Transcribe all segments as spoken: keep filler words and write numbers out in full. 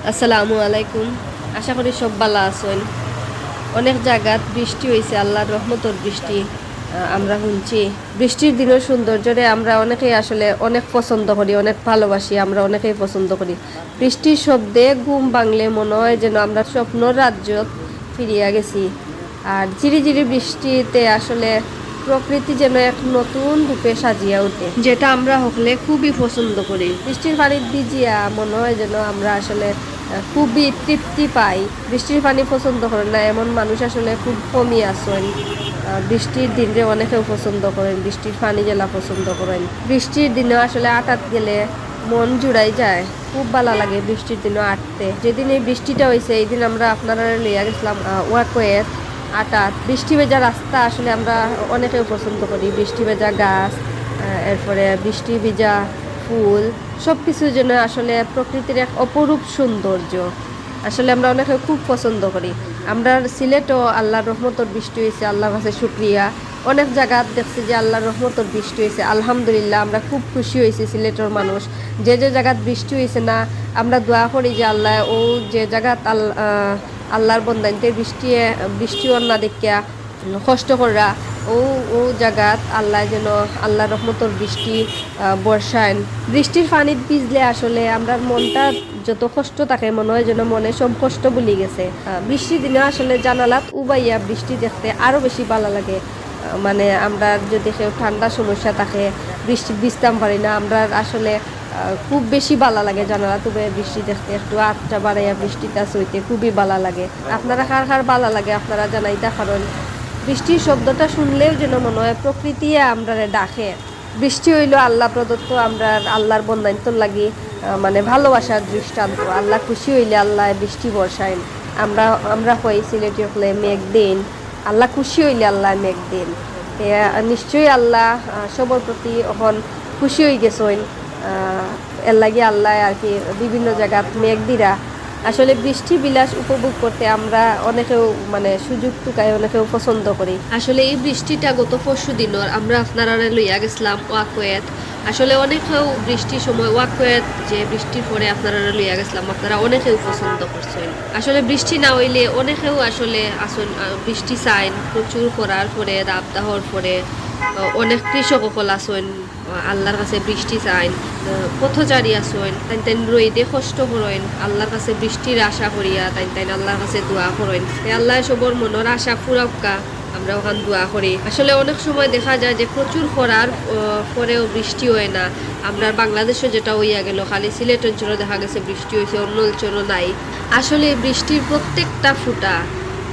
আসসালামু আলাইকুম। আশা করি সব ভালা আছইন। অনেক জাগাত বৃষ্টি অইছে, আল্লার রহমতর বৃষ্টি, আহ, আমরা হুনছি। বৃষ্টির দিনর সৌন্দর্যরে আমরা অনেকেই আসলে অনেক পছন্দ করি, অনেক ভালোবাসি, আমরা অনেকেই পছন্দ করি। বৃষ্টির শব্দে ঘুম ভাঙলে মনে হয় যেন আমরা স্বপ্নর রাজ্যত ফিরিয়া গেছি। আর ঝিরিঝিরি বৃষ্টিতে আসলে প্রকৃতি যেন এক নতুন রূপে সাজিয়া উঠে, যেটা আমরা হকলে খুবই পছন্দ করি। বৃষ্টির পানিত ভিজিয়া মনে হয় যেন আমরা আসলে, আহ, খুবই তৃপ্তি পাই। বৃষ্টির পানি পছন্দ করেন না এমন মানুষ আসলে খুব কমই আছইন। আহ, বৃষ্টির দিনরে অনেকেও পছন্দ করেন, বৃষ্টির পানি যেলা পছন্দ করেন। বৃষ্টির দিনে আসলে আটাত গেলে মন জুড়াই যায়, খুব ভালা লাগে বৃষ্টির দিনও আটতে। যেদিন এই বৃষ্টিটা অইছে, এই দিন আমরা আপনারারে লইয়া গেছিলাম, আহ, ওয়াকওয়েত আটাত। বৃষ্টি ভেজা রাস্তা আসলে আমরা অনেকেও পছন্দ করি, বৃষ্টি ভেজা গাছ, আহ, এরপরে বৃষ্টি ভিজা ফুল, সব কিছু যেন আসলে প্রকৃতির এক অপরূপ সৌন্দর্য। আসলে আমরা অনেকে খুব পছন্দ করি। আমরার সিলেটও আল্লার রহমতর বৃষ্টি অইছে, আল্লার কাছে শুকরিয়া। অনেক জাগাত দেখছি যে আল্লার রহমতর বৃষ্টি অইছে, আলহামদুলিল্লাহ, আমরা খুব খুশি অইছি সিলেটর মানুষ। যে যে জাগাত বৃষ্টি অইছে না, আমরা দোয়া করি যে আল্লায় অউ যে জাগাত আল-, আহ, আল্লার বন্দাইন্তে বৃষ্টি, বৃষ্টি অর না দেখিয়া কষ্ট কররা, অউ, অউ জাগাত আল্লায় যেন আল্লার রহমতর বৃষ্টি, আহ, বর্ষাইন। বৃষ্টির পানিত ভিজলে আসলে আমরার মনটা যত কষ্ট থাকে মনে হয় যেন মনে সব কষ্ট ভুলি গেছে। আহ, বৃষ্টির দিনে আসলে জানালাত উবাইয়া বৃষ্টি দেখতে আরো বেশি ভালা লাগে। আহ, মানে আমরা যদি কেউ ঠান্ডা সমস্যা থাকে, বৃষ্টিত ভিজতাম পারি না, আমরার আসলে, আহ, খুব বেশি ভালা লাগে জানালাত উবাইয়া বৃষ্টি দেখতে। একটু আতটা বাড়াইয়া বৃষ্টিটা সইতে খুবই ভালা লাগে। আপনারা কার কার ভালা লাগে আপনারা জানাইতা পারইন। বৃষ্টির শব্দটা শুনলেও যেন মনে হয় প্রকৃতিয়ে আমরারে ডাকে। বৃষ্টি অইলো আল্লাহ প্রদত্ত, আমরার আল্লার বন্দাইন্তর লাগি, আহ, মানে ভালোবাসার দৃষ্টান্ত। আল্লাহ খুশি অইলে আল্লায় বৃষ্টি বর্ষাইন। আমরা, আমরা কই সিলেটি অকলে মেঘ দেইন, আল্লাহ খুশি অইলে আল্লায় মেঘ দেইন। তে, আহ, নিশ্চয়ই আল্লাহ, আহ, সবর প্রতি অখন খুশি অইগেছইন। আহ, এর লাগি আল্লায় আর কি বিভিন্ন জাগাত মেঘ দিরা। আসলে বৃষ্টি বিলাস উপভোগ করতে আমরা অনেকেও মানে সুযোগ টুকাই, অনেকেও পছন্দ করি। আসলে এই বৃষ্টিটা গত পরশু দিনর আমরা আপনারারে লইয়া গেছিলাম ওয়াকওয়েত। আসলে অনেকেও বৃষ্টির সময় ওয়াকওয়েত যে বৃষ্টির পরে আপনারারে লইয়া গেছিলাম, আপনারা অনেকেও পছন্দ করছইন। আসলে বৃষ্টি না অইলে অনেকেও আসলে আসন, আহ, বৃষ্টি চাইন, প্রচুর খরার পরে, দাবদাহর পরে, আহ, অনেক কৃষক অকল আছইন, আল্লার কাছে বৃষ্টি চাইন, আহ, পথচারী আছইন, তাইন তাইন রইদে কষ্ট করইন, আল্লার কাছে বৃষ্টির আশা করিয়া তাইন তাইন আল্লার কাছে দোয়া করইন। তে আল্লায় সবর মনর আশা পুরাউক্কা, আমরা অখান দোয়া করি। আসলে অনেক সময় দেখা যায় যে প্রচুর খরার, আহ, পরেও বৃষ্টি অয় না। আমরার বাংলাদেশও যেটা অইয়া গেল, খালি সিলেট অঞ্চলো দেখা গেছে বৃষ্টি অইছে, অন্য অঞ্চলো নাই। আসলে বৃষ্টির প্রত্যেকটা ফুটা,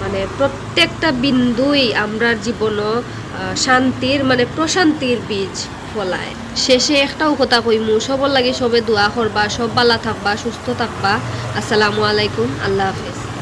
মানে প্রত্যেকটা বিন্দুই আমরার জীবনও, আহ, শান্তির, মানে প্রশান্তির বীজ ফলায়। শেষে একটাও কথা কইমু, সবর লাগি সবে দোয়া করবা, সব ভালা থাকবা, সুস্থ থাকবা। আসসালামু আলাইকুম, আল্লাহ হাফেজ।